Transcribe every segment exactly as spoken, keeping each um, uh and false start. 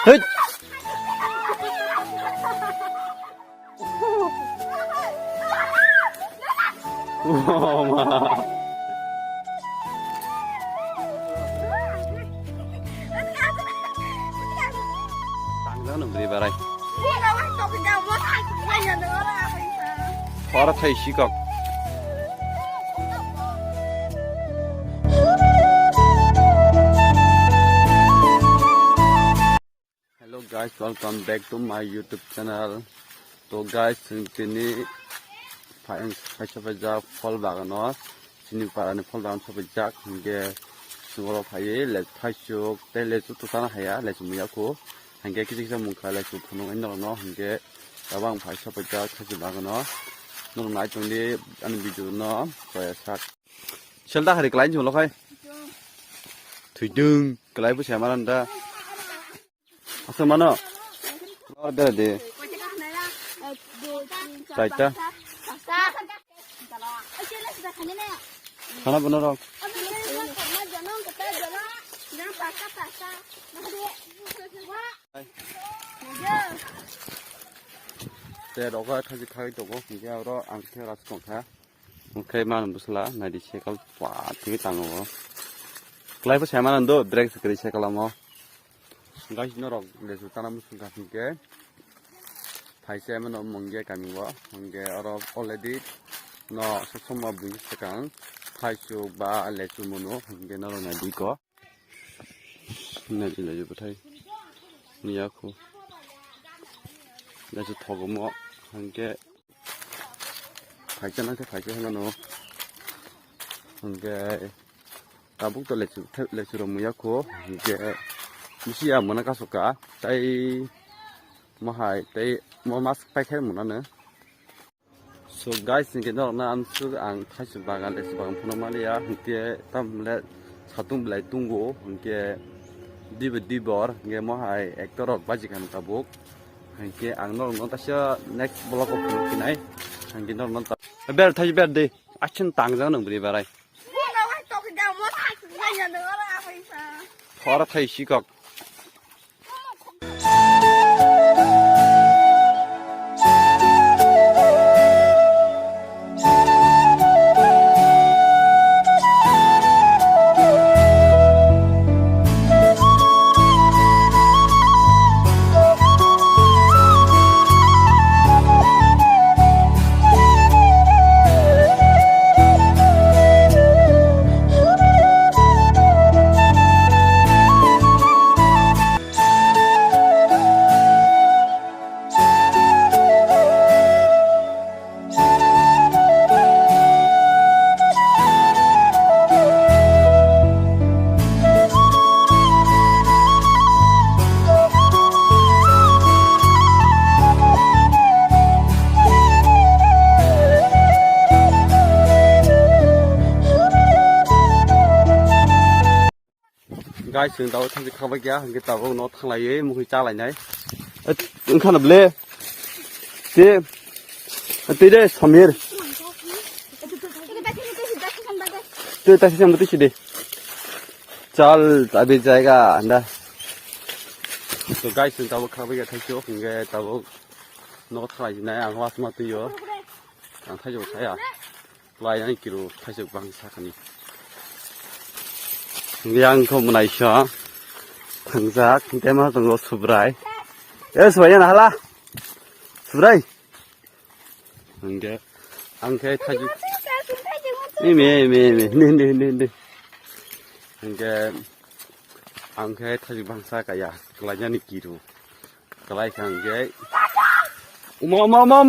Hei! Oh, ma. Tangjak no bwrwi barai. Oro thai sikok. Hello guys, welcome back to my YouTube channel. To guys, chwng tini phai-, phaisa phaijak phol bagano, chini parani phol bagan sopaijak, hinkhe chwng oro phaiwi le-, thaisuk tei lechu to chana haya, lechu muya kho, hinkhe kisa kisa mungkha lechu phunuk norokno, hinkhe tabang phaisa phaijak thaisuk bagano, norok nai tongdi ani video no, kaya sak. Selda hari klai jolo khai. Thuidung, klai bo se maran da. Asa mano. Or bera de. Chaita. Khana bono rok. Te rogo khaji khai tongo, hinkhe oro ang khe ras tongkha. Oke, man bwsla, naidi cycle pa twi tango. Klai bo sai mano do, brake se kwrwi cycle amo. Guys, norok lechu tana muchung kha hinkhe. Phaisa mano mungya kami o, hinkhe oro already no sosoma bui swkang. Thaichu ba lechu munu, hinkhe norok naidi ko. Naidi naidi bwthai. Miya khu. Naidi thogomo, hinkhe. Phaisa nang khe phaisa hwnano. Hwnkhe tabuk to lechu, lechu rok muya kho. Hwnkhe bisi ya mona kasoka. Tai mo hai, tai mo mas pai khe mona no. So guys, hwnkhe norok na ang suk ang thaisu bagan, lechu bagan phano maliya. Hwnkhe tamle satung belai tungo. Hwnkhe dibo dibor, hwnkhe mo hai actor rok baji kha tabuk. Hwnkhe ang norokno kaisa next vlog o phunuk phinai. Hwnkhe norokno ta-, ber thai ber de. Action tangjak nang bwrwi barai. Oro thai sikok. Guys, chwng tabuk thangsi khakbai kha, hwnkhe tabuk no thanglaiwi mukhwi chalainai. Eh, wngkha na ble? Te, te de, Samir. Te, ta sisam tu sidi. Chal, tabi jaiga, anda. So guys, chwng tabuk khakbai kha, thank you, hwnkhe tabuk no thanglai jinai, ang wasma tuyo. Ang thaijo saya. Lai ani kiru thaisuk bangsa kani. Yang kho mwnai sa. Thangjak, tei ma tongo Subrai. E Subrai, na hala. Subrai. Hingke, ang khe thaisuk. Ni me, me, me, ni, ni, ni, ni. Hingke, ang khe thaisuk bangsa kaya, lai ani kiru. Kalai kha hwnkhe. Uma, uma, uma.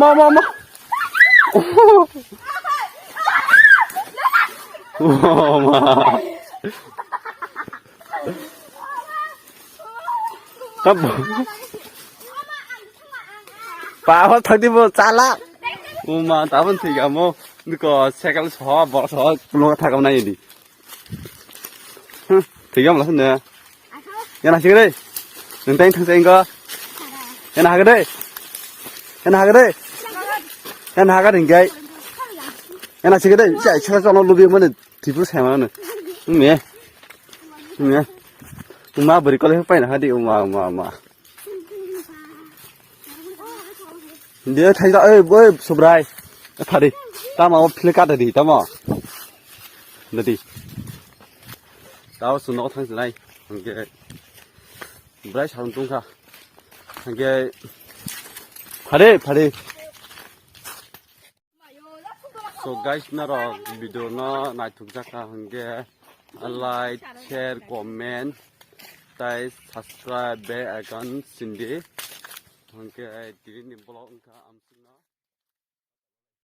Uma. Tab-, pa, ho thakdi bo chala. Uma, tabon thik amo. Niko cycle so, bo so, kulo thakam nai di. Hmm, thik amo la sinde. Yana sikre. Nang tang thang sengko. Yana hagre. Yana hagre. Yana hagre ngai. Yana sikre. Chai chara chalo lubi mane tipu sai mane. Me. Me. Uma beri kole pai na hadi uma, uma, uma. Dia thaisa, oi, oi, Subrai. Phari. Tamo, o phile kata di, tamo. Dadi. Tao suno thang sinai. Hingke. Brai sarung tungkha. Hingke. Phari, phari. So guys, narok video no naithok jakha hingke like, share, comment, tai subscribe be icon sindi. Hingke tini ni vlog wngkha.